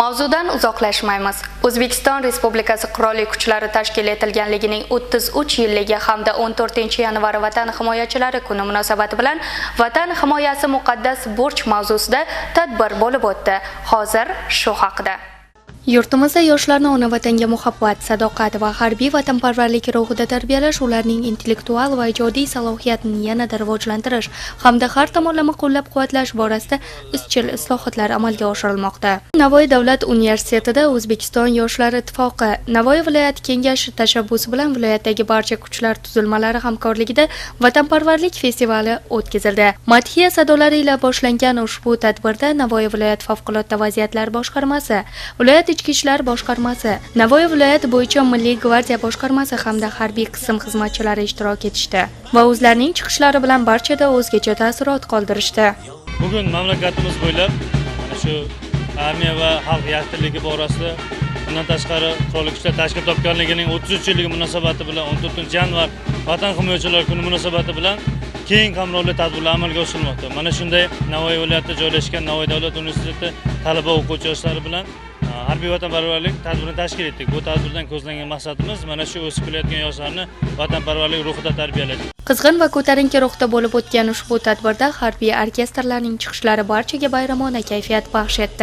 Mavzudan uzoqlashmaymiz. O'zbekiston Respublikasi Qurolli Kuchlari tashkil etilganligining 33 yilligi hamda 14-yanvar Vatan himoyachilari kuni munosabati bilan "Vatan himoyasi muqaddas burch" mavzusida tadbir bo'lib o'tdi. Hozir shu haqida. Yurtimizda yoshlarni ona vatanga muhabbat, sadoqat va harbiy vatanparvarlik ruhida tarbiyalash, ularning intellektual va ijodiy salohiyatini yanada rivojlantirish hamda har tomonlama qo'llab-quvvatlash borasida izchil islohotlar amalga oshirilmoqda. Navoiy davlat universitetida O'zbekiston Yoshlar ittifoqi Navoiy viloyat kengashi tashabbusi bilan viloyatdagi barcha kuchlar tuzilmalari hamkorligida vatanparvarlik festivali o'tkazildi. Madhiya sadolari ila boshlangan ushbu tadbirda Navoiy viloyat favqulodda vaziyatlar boshqarmasi, viloyat ichki ishlar boshqarmasi, Navoiy viloyati bo'yicha Milliy gvardiya boshqarmasi hamda harbiy qism xizmatchilari ishtirok etishdi va o'zlarining chiqishlari bilan barchada o'zgacha taassurot qoldirishdi. Bugun mamlakatimiz bo'ylab mana shu armiya va xalq yakdilligi borasida, undan tashqari, Qurolli Kuchlar tashkil topganligining 33 yilligi munosabati bilan, 14-yanvar Vatan himoyachilari kuni munosabati bilan keng qamrovli tadbirlar amalga oshirilmoqda. Mana shunday Navoiy viloyatida joylashgan Navoiy davlat universiteti talaba o'quvchi yoshlari bilan harbiy vatanparvarlik tadbirini tashkil etdik. Bu tadbirdan ko'zlangan maqsadimiz mana shu o'sib kelayotgan yoshlarni vatanparvarlik ruhida tarbiyalash. Qizg'in va ko'tarinki ruhda bo'lib o'tgan ushbu tadbirda harbiy orkestrlarning chiqishlari barchaga bayramona kayfiyat baxsh etdi.